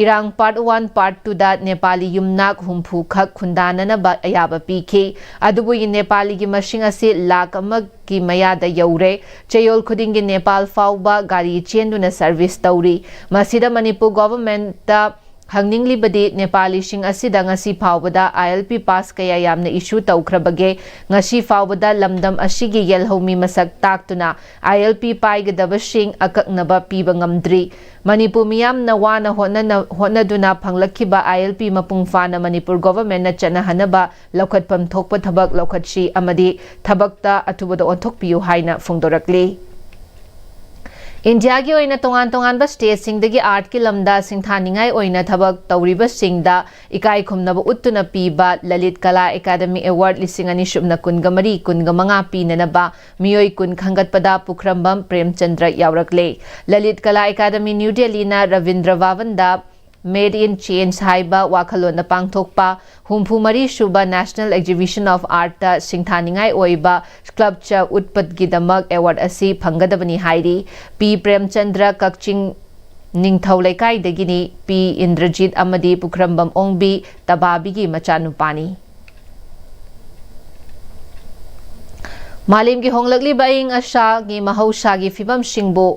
ꯏꯔꯥꯡ ꯄꯥꯔꯠ ꯋꯥꯟ, ꯄꯥꯔꯠ ꯇꯨꯗ ꯅꯦꯄꯥꯂꯤ ꯌꯨꯝꯅꯥꯛ ꯍꯨꯝꯐꯨ ꯈꯛ ꯈꯨꯟꯗꯥꯅꯅꯕ ꯑꯌꯥꯕ ꯄꯤꯈꯤ꯫ ꯑꯗꯨꯕꯨ ꯅꯦꯄꯥꯂꯤꯒꯤ ꯃꯁꯤꯡ ꯑꯁꯤ ꯂꯥꯈ ꯑꯃꯒꯤ ꯃꯌꯥꯗ ꯌꯧꯔꯦ꯫ ꯆꯌꯣꯜ ꯈꯨꯗꯤꯡꯒꯤ ꯅꯦꯄꯥꯜ ꯐꯥꯎꯕ ꯒꯥꯔꯤ ꯆꯦꯟꯗꯨꯅ ꯁꯔꯚꯤꯁ ꯇꯧꯔꯤ꯫ ꯃꯁꯤꯗ ꯃꯅꯤꯄꯨꯔ ꯒꯣꯚꯔꯟꯃꯦꯟꯠꯇ ꯍꯪꯅꯤꯡꯂꯤꯕꯗꯤ ꯅꯦꯄꯥꯂꯤꯁꯤꯡ ꯑꯁꯤꯗ ꯉꯁꯤ ꯐꯥꯎꯕꯗ ꯑꯥꯏ ꯑꯦꯜ ꯄꯤ ꯄꯥꯁ ꯀꯌꯥ ꯌꯥꯝꯅ ꯏꯁꯨ ꯇꯧꯈ꯭ꯔꯕꯒꯦ? ꯉꯁꯤ ꯐꯥꯎꯕꯗ ꯂꯝꯗꯝ ꯑꯁꯤꯒꯤ ꯌꯦꯜꯍꯧꯃꯤ ꯃꯁꯛ ꯇꯥꯛꯇꯨꯅ ꯑꯥꯏ ꯑꯦꯜ ꯄꯤ ꯄꯥꯏꯒꯗꯕꯁꯤꯡ ꯑꯀꯛꯅꯕ ꯄꯤꯕ ꯉꯝꯗ꯭ꯔꯤ꯫ ꯃꯅꯤꯄꯨꯔ ꯃꯤꯌꯥꯝꯅ ꯋꯥꯅ ꯍꯣꯠꯅꯅ-, ꯍꯣꯠꯅꯗꯨꯅ ꯐꯪꯂꯛꯈꯤꯕ ꯑꯥꯏ ꯑꯦꯜ ꯄꯤ ꯃꯄꯨꯡ ꯐꯥꯅ ꯃꯅꯤꯄꯨꯔ ꯒꯣꯚꯔꯟꯃꯦꯟꯠꯅ ꯆꯠꯅꯍꯟꯅꯕ ꯂꯧꯈꯠꯐꯝ ꯊꯣꯛꯄ ꯊꯕꯛ ꯂꯧꯈꯠꯁꯤ ꯑꯃꯗꯤ ꯊꯕꯛꯇ ꯑꯊꯨꯕꯗ ꯑꯣꯟꯊꯣꯛꯄꯤꯌꯨ ꯍꯥꯏꯅ ꯐꯣꯡꯗꯣꯔꯛꯂꯤ꯫ ꯏꯟꯗꯤꯌꯥꯒꯤ ꯑꯣꯏꯅ ꯇꯣꯉꯥꯟ ꯇꯣꯉꯥꯟꯕ ꯁ꯭ꯇꯦꯠꯁꯤꯡꯗꯒꯤ ꯑꯥꯔꯠꯀꯤ ꯂꯝꯗ ꯁꯤꯡꯊꯥꯅꯤꯡꯉꯥꯏ ꯑꯣꯏꯅ ꯊꯕꯛ ꯇꯧꯔꯤꯕꯁꯤꯡꯗ ꯏꯀꯥꯏ ꯈꯨꯝꯅꯕ ꯎꯠꯇꯨꯅ ꯄꯤꯕ ꯂꯂꯤꯠ ꯀꯂꯥ ꯑꯦꯀꯥꯗꯃꯤ ꯑꯦꯋꯥꯔꯗ ꯂꯤꯁꯤꯡ ꯑꯅꯤ ꯁꯨꯞꯅ ꯀꯨꯟꯒ ꯃꯔꯤ ꯀꯨꯟꯒ ꯃꯉꯥ ꯄꯤꯅꯅꯕ ꯃꯤꯑꯣꯏ ꯀꯨꯟ ꯈꯟꯒꯠꯄꯗ ꯄꯨꯈ꯭ꯔꯝꯕꯝ ꯄ꯭ꯔꯦꯝꯆꯟꯗ꯭ꯔ ꯌꯥꯎꯔꯛꯂꯦ꯫ ꯂꯂꯤꯠ ꯀꯂꯥ ꯑꯦꯀꯥꯗꯃꯤ ꯅ꯭ꯌꯨ ꯗꯦꯜꯂꯤꯅ ꯔꯕꯤꯟꯗ꯭ꯔ ꯚꯕꯟꯗ Made in Change ꯍꯥꯏꯕ ꯋꯥꯈꯜꯂꯣꯟꯗ ꯄꯥꯡꯊꯣꯛꯄ ꯍꯨꯝꯐꯨ ꯃꯔꯤ ꯁꯨꯕ National Exhibition of Artꯇ ꯁꯤꯡꯊꯥꯅꯤꯡꯉꯥꯏ ꯑꯣꯏꯕ ꯁ꯭ꯀꯜꯞꯆꯔ ꯎꯠꯄꯒꯤꯗꯃꯛ ꯑꯦꯋꯥꯔꯗ ꯑꯁꯤ ꯐꯪꯒꯗꯕꯅꯤ ꯍꯥꯏꯔꯤ꯫ ꯄꯤ ꯄ꯭ꯔꯦꯝꯆꯟꯗ꯭ꯔ ꯀꯛꯆꯤꯡ ꯅꯤꯡꯊꯧ ꯂꯩꯀꯥꯏꯗꯒꯤꯅꯤ꯫ ꯄꯤ ꯏꯟꯗ꯭ꯔꯖꯤꯠ ꯑꯃꯗꯤ ꯄꯨꯈ꯭ꯔꯝꯕꯝ ꯑꯣꯡꯕꯤ ꯇꯕꯥꯕꯤꯒꯤ ꯃꯆꯥꯅꯨꯄꯥꯅꯤ꯫ ꯃꯥꯂꯦꯝꯒꯤ ꯍꯣꯡꯂꯛꯂꯤꯕ ꯑꯏꯪ ꯑꯁꯥꯒꯤ ꯃꯍꯧꯁꯥꯒꯤ ꯐꯤꯕꯝꯁꯤꯡꯕꯨ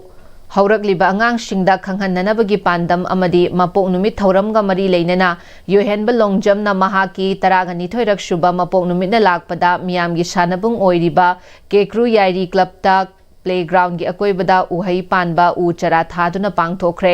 ꯍꯧꯔꯛꯂꯤꯕ ꯑꯉꯥꯡꯁꯤꯡꯗ ꯈꯪꯍꯟꯅꯅꯕꯒꯤ ꯄꯥꯟꯗꯝ ꯑꯃꯗꯤ ꯃꯄꯣꯛ ꯅꯨꯃꯤꯠ ꯊꯧꯔꯝꯒ ꯃꯔꯤ ꯂꯩꯅꯅ ꯌꯣꯍꯦꯟꯕ ꯂꯣꯡꯖꯝꯅ ꯃꯍꯥꯛꯀꯤ ꯇꯔꯥꯒ ꯅꯤꯊꯣꯏꯔꯛ ꯁꯨꯕ ꯃꯄꯣꯛ ꯅꯨꯃꯤꯠꯅ ꯂꯥꯛꯄꯗ ꯃꯤꯌꯥꯝꯒꯤ ꯁꯥꯟꯅꯕꯨꯡ ꯑꯣꯏꯔꯤꯕ ꯀꯦꯀ꯭ꯔꯨ ꯌꯥꯏꯔꯤ ꯀ꯭ꯂꯕꯇ ꯄ꯭ꯂꯦꯒ꯭ꯔꯥꯎꯟꯒꯤ ꯑꯀꯣꯏꯕꯗ ꯎꯍꯩ ꯄꯥꯟꯕ ꯎ ꯆꯥꯔꯥ ꯊꯥꯗꯨꯅ ꯄꯥꯡꯊꯣꯛꯈ꯭ꯔꯦ꯫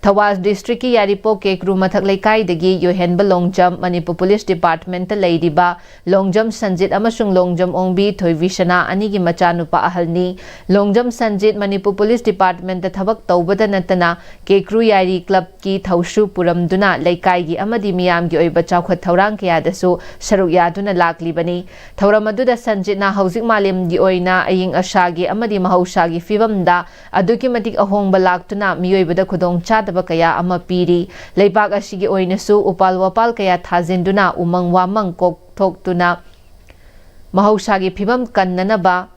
ꯊꯧꯕꯥꯜ ꯗꯤꯁꯇ꯭ꯔꯤꯛꯀꯤ ꯌꯥꯏꯔꯤꯄꯣꯛ ꯀꯦꯀ꯭ꯔꯨ ꯃꯊꯛ ꯂꯩꯀꯥꯏꯗꯒꯤ ꯌꯣꯍꯦꯟꯕ ꯂꯣꯡꯖꯝ, ꯃꯅꯤꯄꯨꯔ ꯄꯨꯂꯤꯁ ꯗꯤꯄꯥꯔꯠꯃꯦꯟꯠꯇ ꯂꯩꯔꯤꯕ ꯂꯣꯡꯖꯝ ꯁꯟꯖꯤꯠ ꯑꯃꯁꯨꯡ ꯂꯣꯡꯖꯝ ꯑꯣꯡꯕꯤ ꯊꯣꯏꯕꯤꯁꯅꯥ ꯑꯅꯤꯒꯤ ꯃꯆꯥꯅꯨꯄꯥ ꯑꯍꯜꯅꯤ꯫ ꯂꯣꯡꯖꯝ ꯁꯟꯖꯤꯠ ꯃꯅꯤꯄꯨꯔ ꯄꯨꯂꯤꯁ ꯗꯤꯄꯥꯔꯠꯃꯦꯟꯠꯇ ꯊꯕꯛ ꯇꯧꯕꯗ ꯅꯠꯇꯅ ꯀꯦꯀ꯭ꯔꯨ ꯌꯥꯏꯔꯤ ꯀ꯭ꯂꯕꯀꯤ ꯊꯧꯁꯨ ꯄꯨꯔꯝꯗꯨꯅ ꯂꯩꯀꯥꯏꯒꯤ ꯑꯃꯗꯤ ꯃꯤꯌꯥꯝꯒꯤ ꯑꯣꯏꯕ ꯆꯥꯎꯈꯠ ꯊꯧꯔꯥꯡ ꯀꯌꯥꯗꯁꯨ ꯁꯔꯨꯛ ꯌꯥꯗꯨꯅ ꯂꯥꯛꯂꯤꯕꯅꯤ꯫ ꯊꯧꯔꯝ ꯑꯗꯨꯗ ꯁꯟꯖꯤꯠꯅ ꯍꯧꯖꯤꯛ ꯃꯥꯂꯦꯝꯒꯤ ꯑꯣꯏꯅ ꯑꯏꯪ ꯑꯁꯥꯒꯤ ꯑꯃꯗꯤ ꯃꯍꯧꯁꯥꯒꯤ ꯐꯤꯕꯝꯗ ꯑꯗꯨꯛꯀꯤ ꯃꯇꯤꯛ ꯑꯍꯣꯡꯕ ꯂꯥꯛꯇꯨꯅ ꯃꯤꯑꯣꯏꯕꯗ ꯈꯨꯗꯣꯡꯆꯥꯗꯕ ꯀꯌꯥ ꯑꯃ ꯄꯤꯔꯤ꯫ ꯂꯩꯕꯥꯛ ꯑꯁꯤꯒꯤ ꯑꯣꯏꯅꯁꯨ ꯎꯄꯥꯜ ꯋꯥꯄꯥꯜ ꯀꯌꯥ ꯊꯥꯖꯤꯟꯗꯨꯅ ꯎꯃꯪ ꯋꯥꯃꯪ ꯀꯣꯛꯊꯣꯛꯇꯨꯅ ꯃꯍꯧꯁꯥꯒꯤ ꯐꯤꯕꯝ ꯀꯟꯅꯅꯕ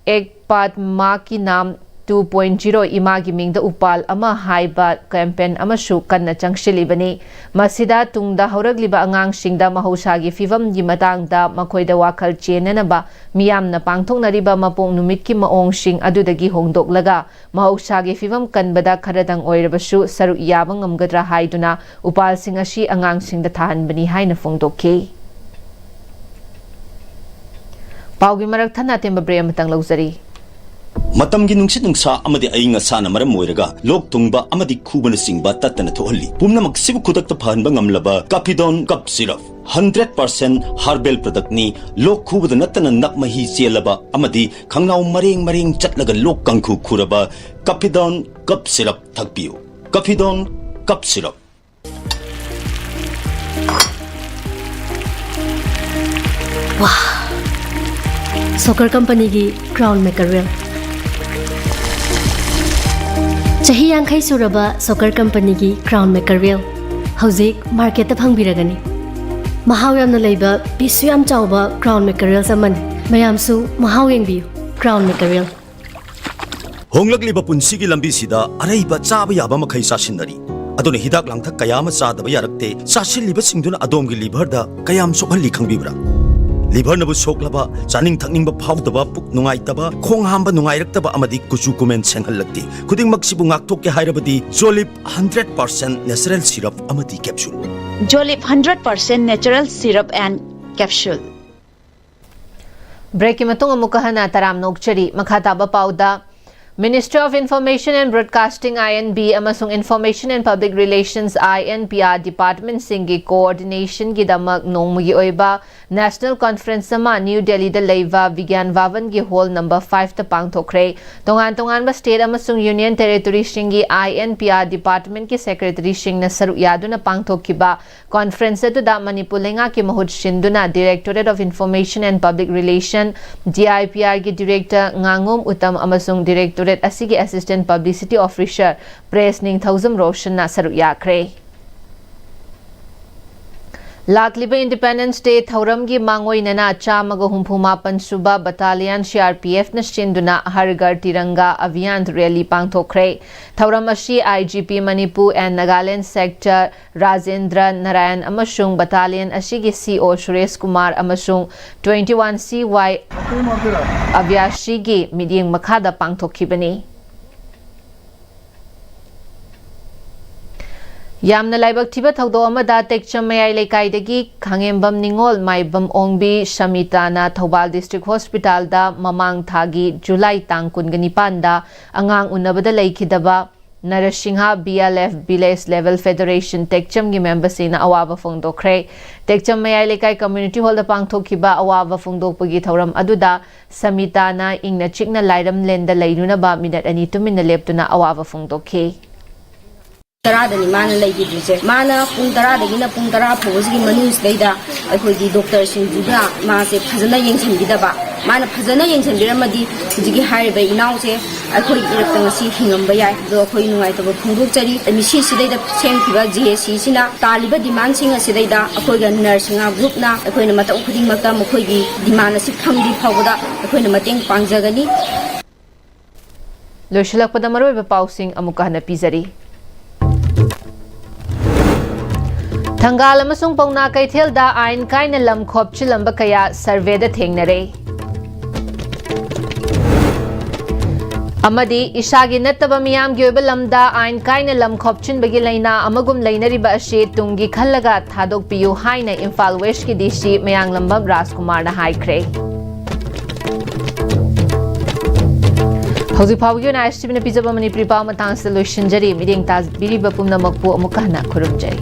ꯑꯦꯛ ꯄꯥꯠ ꯃꯥ ꯀꯤ ꯅꯥꯝ ꯇꯨ ꯄꯣꯏꯟꯠ ꯖꯤꯔꯣ, ꯏꯃꯥꯒꯤ ꯃꯤꯡꯗ ꯎꯄꯥꯜ ꯑꯃ ꯍꯥꯏꯕ ꯀꯦꯝꯄꯦꯟ ꯑꯃꯁꯨ ꯀꯟꯅ ꯆꯪꯁꯤꯜꯂꯤꯕꯅꯤ꯫ ꯃꯁꯤꯗ ꯇꯨꯡꯗ ꯍꯧꯔꯛꯂꯤꯕ ꯑꯉꯥꯡꯁꯤꯡꯗ ꯃꯍꯧꯁꯥꯒꯤ ꯐꯤꯕꯝꯒꯤ ꯃꯇꯥꯡꯗ ꯃꯈꯣꯏꯗ ꯋꯥꯈꯜ ꯆꯦꯟꯅꯅꯕ ꯃꯤꯌꯥꯝꯅ ꯄꯥꯡꯊꯣꯛꯅꯔꯤꯕ ꯃꯄꯣꯛ ꯅꯨꯃꯤꯠꯀꯤ ꯃꯑꯣꯡꯁꯤꯡ ꯑꯗꯨꯗꯒꯤ ꯍꯣꯡꯗꯣꯛꯂꯒ ꯃꯍꯧꯁꯥꯒꯤ ꯐꯤꯕꯝ ꯀꯟꯕꯗ ꯈꯔꯗꯪ ꯑꯣꯏꯔꯕꯁꯨ ꯁꯔꯨꯛ ꯌꯥꯕ ꯉꯝꯒꯗ꯭ꯔꯥ ꯍꯥꯏꯗꯨꯅ ꯎꯄꯥꯜꯁꯤꯡ ꯑꯁꯤ ꯑꯉꯥꯡꯁꯤꯡꯗ ꯊꯥꯍꯟꯕꯅꯤ ꯍꯥꯏꯅ ꯐꯣꯡꯗꯣꯛꯈꯤ꯫ ꯄꯥꯎꯒꯤ ꯃꯔꯛ ꯊꯠꯅ ꯑꯇꯦꯟꯕ ꯕ꯭ꯔꯦꯛ ꯑꯃꯇꯪ ꯂꯧꯖꯔꯤ꯫ ꯃꯇꯝꯒꯤ ꯅꯨꯡꯁꯤꯠ ꯅꯨꯡꯁꯥ ꯑꯃꯗꯤ ꯑꯏꯪ ꯑꯁꯥꯅ ꯃꯔꯝ ꯑꯣꯏꯔꯒ ꯂꯣꯛ ꯊꯨꯡꯕ ꯑꯃꯗꯤ ꯈꯨꯕꯅꯆꯤꯡꯕ ꯇꯠꯇꯅ ꯊꯣꯛꯍꯜꯂꯤ꯫ ꯄꯨꯝꯅꯃꯛꯁꯤꯕꯨ ꯈꯨꯗꯛꯇ ꯐꯍꯟꯕ ꯉꯝꯂꯕ ꯀꯥꯄꯤꯗꯣꯟ cough syrup. Hundred percent herbal ꯄ꯭ꯔꯗꯛꯅꯤ꯫ ꯂꯣꯛ ꯈꯨꯕꯗ ꯅꯠꯇꯅ ꯅꯞ ꯃꯍꯤ ꯆꯦꯜꯂꯕ ꯑꯃꯗꯤ ꯈꯪꯅꯥꯎ ꯃꯔꯦꯡ ꯃꯔꯦꯡ ꯆꯠꯂꯒ ꯂꯣꯛ ꯀꯥꯡꯈꯨ ꯈꯨꯔꯕ ꯀꯐꯤꯗꯣꯟ ꯀꯞ ꯁꯤꯔꯞ ꯊꯛꯄꯤꯌꯨ꯫ ꯀꯐꯤꯗꯣꯟ ꯀꯞ ꯁꯤꯔꯞ꯫ ꯁꯣꯀꯔ ꯀꯝꯄꯅꯤꯒꯤ ꯀ꯭ꯔꯥꯎꯟ ꯃꯦꯀꯔꯦꯜ꯫ ꯆꯍꯤ ꯌꯥꯡꯈꯩ ꯁꯨꯔꯕ ꯁꯣꯀꯔ ꯀꯝꯄꯅꯤꯒꯤ ꯀ꯭ꯔꯥꯎꯟ ꯃꯦꯀꯔꯦꯜ ꯍꯧꯖꯤꯛ ꯃꯥꯔꯀꯦꯠꯇ ꯐꯪꯕꯤꯔꯒꯅꯤ꯫ ꯃꯍꯥꯎ ꯌꯥꯝꯅ ꯂꯩꯕ, ꯄꯤꯁꯁꯨ ꯌꯥꯝ ꯆꯥꯎꯕ ꯀ꯭ꯔꯥꯎꯟ ꯃꯦꯀꯔꯦꯜꯁ ꯑꯃꯅꯤ꯫ ꯃꯌꯥꯝꯁꯨ ꯃꯍꯥꯎ ꯌꯦꯡꯕꯤꯌꯨ꯫ ꯀ꯭ꯔꯥꯎꯟ ꯃꯦꯀꯔꯦꯜ꯫ ꯍꯣꯡꯂꯛꯂꯤꯕ ꯄꯨꯟꯁꯤꯒꯤ ꯂꯝꯕꯤꯁꯤꯗ ꯑꯔꯩꯕ ꯆꯥꯕ ꯌꯥꯕ ꯃꯈꯩ ꯆꯥꯁꯤꯟꯅꯔꯤ꯫ ꯑꯗꯨꯅ ꯍꯤꯗꯥꯛ ꯂꯥꯡꯊꯛ ꯀꯌꯥ ꯑꯃ ꯆꯥꯗꯕ ꯌꯥꯔꯛꯇꯦ꯫ ꯆꯥꯁꯤꯜꯂꯤꯕꯁꯤꯡꯗꯨꯅ ꯑꯗꯣꯝꯒꯤ ꯂꯤꯚꯔꯗ ꯀꯌꯥꯝ ꯁꯣꯛꯍꯜꯂꯤ ꯈꯪꯕꯤꯕ꯭ꯔꯥ? ꯂꯤꯚꯔꯅꯕꯨ ꯁꯣꯛꯂꯕ, ꯆꯥꯅꯤꯡ ꯊꯛꯅꯤꯡꯕ ꯐꯥꯎꯗꯕ, ꯄꯨꯛ ꯅꯨꯡꯉꯥꯏꯇꯕ, ꯈꯣꯡ ꯍꯥꯝꯕ ꯅꯨꯡꯉꯥꯏꯔꯛꯇꯕ ꯑꯃꯗꯤ ꯀꯨꯆꯨ ꯀꯨꯃꯦꯟ ꯁꯦꯡꯍꯜꯂꯛꯇꯦ꯫ ꯈꯨꯗꯤꯡꯃꯛꯁꯤꯕꯨ ꯉꯥꯛꯊꯣꯛꯀꯦ ꯍꯥꯏꯔꯕꯗꯤ ꯖꯣꯂꯤꯞ ꯍꯟꯗ꯭ꯔꯦꯠ ꯄꯥꯔꯁꯦꯟ ꯅꯦꯆꯔꯦꯜ ꯁꯤꯔꯞ ꯑꯃꯗꯤ capsule. Jolip hundred percent natural syrup and capsule. ꯕ꯭ꯔꯦꯛꯀꯤ ꯃꯇꯨꯡ ꯑꯃꯨꯛꯀ ꯍꯟꯅ ꯇꯔꯥꯝꯅ ꯑꯣꯛꯆꯔꯤ꯫ ꯃꯈꯥ ꯇꯥꯕ ꯄꯥꯎꯗ, Ministry of Information and Broadcasting, I and B, ꯑꯃꯁꯨꯡ Information and Public Relations, I and PR departmentꯁꯤꯡꯒꯤ coordinationꯒꯤꯗꯃꯛ ꯅꯣꯡꯃꯒꯤ ꯑꯣꯏꯕ national conference ꯑꯃ ꯅ꯭ꯌꯨ ꯗꯦꯜꯂꯤꯗ ꯂꯩꯕ ꯕꯤꯒ꯭ꯌꯥꯟ ꯚꯥꯕꯟꯒꯤ hall number fiveꯇ ꯄꯥꯡꯊꯣꯛꯈ꯭ꯔꯦ꯫ ꯇꯣꯉꯥꯟ ꯇꯣꯉꯥꯟꯕ state ꯑꯃꯁꯨꯡ union territoryꯁꯤꯡꯒꯤ I and PR departmentꯀꯤ secretaryꯁꯤꯡꯅ ꯁꯔꯨꯛ ꯌꯥꯗꯨꯅ ꯄꯥꯡꯊꯣꯛꯈꯤꯕ conference ꯑꯗꯨꯗ ꯃꯅꯤꯄꯨꯔ ꯂꯩꯉꯥꯛꯀꯤ ꯃꯍꯨꯠ ꯁꯤꯟꯗꯨꯅ Directorate of Information and Public Relation, DIPRꯒꯤ director ꯉꯥꯉꯣꯝ Uttam ꯑꯃꯁꯨꯡ directorate ꯑꯁꯤꯒꯤ assistant publicity officer press ꯅꯤꯡꯊꯧꯖꯝ ꯔꯣꯁꯟꯅ ꯁꯔꯨꯛ ꯌꯥꯈ꯭ꯔꯦ꯫ ꯂꯥꯛꯂꯤꯕ Independence Day ꯊꯧꯔꯝꯒꯤ ꯃꯥꯡꯑꯣꯏꯅꯅ ꯆꯥꯝꯃꯒ ꯍꯨꯝꯐꯨ ꯃꯥꯄꯟ ꯁꯨꯕ Battalion CRPFꯅ ꯁꯤꯟꯗꯨꯅ ꯍꯔ ꯘꯔ ꯇꯤꯔꯪꯒꯥ ꯑꯚꯤꯌꯥꯟ rally ꯄꯥꯡꯊꯣꯛꯈ꯭ꯔꯦ꯫ ꯊꯧꯔꯝ ꯑꯁꯤ IGP Manipur and Nagaland Sector Rajendra Narayan ꯑꯃꯁꯨꯡ battalion ꯑꯁꯤꯒꯤ CO ꯁꯨꯔꯦꯁ ꯀꯨꯃꯥꯔ ꯑꯃꯁꯨꯡ twenty one C Y ꯑꯚ꯭ꯌꯥꯁꯤꯒꯤ ꯃꯤꯠꯌꯦꯡ ꯃꯈꯥꯗ ꯄꯥꯡꯊꯣꯛꯈꯤꯕꯅꯤ꯫ ꯌꯥꯝꯅ ꯂꯥꯏꯕꯛ ꯊꯤꯕ ꯊꯧꯗꯣꯛ ꯑꯃꯗ ꯇꯦꯛꯆꯝ ꯃꯌꯥꯏ ꯂꯩꯀꯥꯏꯗꯒꯤ ꯈꯥꯉꯦꯝꯕꯝ ꯅꯤꯉꯣꯜ ꯃꯥꯏꯕꯝ ꯑꯣꯡꯕꯤ ꯁꯃꯤꯇꯥꯅ ꯊꯧꯕꯥꯜ district hospitalꯗ ꯃꯃꯥꯡ ꯊꯥꯒꯤ ꯖꯨꯂꯥꯏ ꯇꯥꯡ ꯀꯨꯟꯒ ꯅꯤꯄꯥꯟꯗ ꯑꯉꯥꯡ ꯎꯅꯕꯗ ꯂꯩꯈꯤꯗꯕ Narasimha B L F Village Level Federation ꯇꯦꯛꯆꯝꯒꯤ ꯃꯦꯝꯕꯔꯁꯤꯡꯅ ꯑꯋꯥꯕ ꯐꯣꯡꯗꯣꯛꯈ꯭ꯔꯦ꯫ ꯇꯦꯛꯆꯝ ꯃꯌꯥꯏ ꯂꯩꯀꯥꯏ ꯀꯝꯃ꯭ꯌꯨꯅꯤꯇꯤ ꯍꯣꯜꯗ ꯄꯥꯡꯊꯣꯛꯈꯤꯕ ꯑꯋꯥꯕ ꯐꯣꯡꯗꯣꯛꯄꯒꯤ ꯊꯧꯔꯝ ꯑꯗꯨꯗ ꯁꯃꯤꯇꯥꯅ ꯏꯪꯅ ꯆꯤꯛꯅ ꯂꯥꯏꯔꯝꯂꯦꯟꯗ ꯂꯩꯔꯨꯅꯕ ꯃꯤꯅꯠ ꯑꯅꯤ ꯇꯨꯃꯤꯟꯅ ꯂꯦꯞꯇꯨꯅ ꯑꯋꯥꯕ ꯐꯣꯡꯗꯣꯛꯈꯤ꯫ ꯇꯔꯥꯗꯅꯤ ꯃꯥꯅ ꯂꯩꯈꯤꯗ꯭ꯔꯤꯁꯦ꯫ ꯃꯥꯅ ꯄꯨꯡ ꯇꯔꯥꯗꯒꯤꯅ ꯄꯨꯡ ꯇꯔꯥ ꯐꯥꯎꯕꯁꯤꯒꯤ ꯃꯅꯨꯡꯁꯤꯗꯩꯗ ꯑꯩꯈꯣꯏꯒꯤ ꯗꯣꯛꯇꯔꯁꯤꯡꯗꯨꯅ ꯃꯥꯁꯦ ꯐꯖꯅ ꯌꯦꯡꯁꯤꯟꯕꯤꯗꯕ꯫ ꯃꯥꯅ ꯐꯖꯅ ꯌꯦꯡꯁꯤꯟꯕꯤꯔꯝꯃꯗꯤ ꯍꯧꯖꯤꯛꯀꯤ ꯍꯥꯏꯔꯤꯕ ꯏꯅꯥꯎꯁꯦ ꯑꯩꯈꯣꯏꯒꯤ ꯏꯔꯛꯇ ꯉꯁꯤ ꯍꯤꯡꯉꯝꯕ ꯌꯥꯏ꯫ ꯑꯗꯣ ꯑꯩꯈꯣꯏ ꯅꯨꯡꯉꯥꯏꯇꯕ ꯐꯣꯡꯗꯣꯛꯆꯔꯤ꯫ ꯃꯤꯁꯤꯁꯤꯗꯩꯗ ꯁꯦꯝꯈꯤꯕ J A C ꯁꯤꯅ ꯇꯥꯜꯂꯤꯕ ꯗꯤꯃꯥꯟꯁꯤꯡ ꯑꯁꯤꯗꯩꯗ ꯑꯩꯈꯣꯏꯒ ꯅꯔꯁꯤꯡꯍ ꯒ꯭ꯔꯨꯞꯅ ꯑꯩꯈꯣꯏꯅ ꯃꯇꯝ ꯈꯨꯗꯤꯡꯃꯛꯇ ꯃꯈꯣꯏꯒꯤ ꯗꯤꯃꯥꯟ ꯑꯁꯤ ꯐꯪꯗ꯭ꯔꯤ ꯐꯥꯎꯕꯗ ꯑꯩꯈꯣꯏꯅ ꯃꯇꯦꯡ ꯄꯥꯡꯖꯒꯅꯤ꯫ ꯂꯣꯏꯁꯤꯜꯂꯛꯄꯗ ꯃꯔꯨꯑꯣꯏꯕ ꯄꯥꯎꯁꯤꯡ ꯑꯃꯨꯛꯀ ꯍꯟꯅ ꯄꯤꯖꯔꯤ꯫ ꯊꯪꯒꯥꯜ ꯑꯃꯁꯨꯡ ꯄꯥꯎꯅꯥ ꯀꯩꯊꯦꯜꯗ ꯑꯥꯏꯟ ꯀꯥꯏꯅ ꯂꯝ ꯈꯣꯞꯆꯤꯜꯂꯝꯕ ꯀꯌꯥ ꯁꯔꯚꯦꯗ ꯊꯦꯡꯅꯔꯦ꯫ ꯑꯃꯗꯤ ꯏꯁꯥꯒꯤ ꯅꯠꯇꯕ ꯃꯤꯌꯥꯝꯒꯤ ꯑꯣꯏꯕ ꯂꯝꯗ ꯑꯥꯏꯟ ꯀꯥꯏꯅ ꯂꯝ ꯈꯣꯞꯆꯤꯟꯕꯒꯤ ꯂꯩꯅꯥ ꯑꯃꯒꯨꯝ ꯂꯩꯅꯔꯤꯕ ꯑꯁꯤ ꯇꯨꯡꯒꯤ ꯈꯜꯂꯒ ꯊꯥꯗꯣꯛꯄꯤꯌꯨ ꯍꯥꯏꯅ ꯏꯝꯐꯥꯜ ꯋꯦꯁꯀꯤ D C ꯃꯌꯥꯡꯂꯝꯕꯝ ꯔꯥꯖꯀꯨꯃꯥꯔꯅ ꯍꯥꯏꯈ꯭ꯔꯦ꯫ ꯍꯧꯖꯤꯛ ꯐꯥꯎꯕꯒꯤ ꯑꯣꯏꯅ ISTVꯅ ꯄꯤꯖꯕ ꯃꯅꯤꯄꯨꯔꯤ ꯄꯥꯎ ꯃꯇꯥꯡꯁꯤꯗ ꯂꯣꯏꯁꯤꯟꯖꯔꯤ꯫ ꯃꯤꯠꯌꯦꯡ ꯇꯥꯕꯤꯔꯤꯕ ꯄꯨꯝꯅꯃꯛꯄꯨ ꯑꯃꯨꯛꯀ ꯍꯟꯅ ꯈꯨꯔꯨꯝꯖꯔꯤ꯫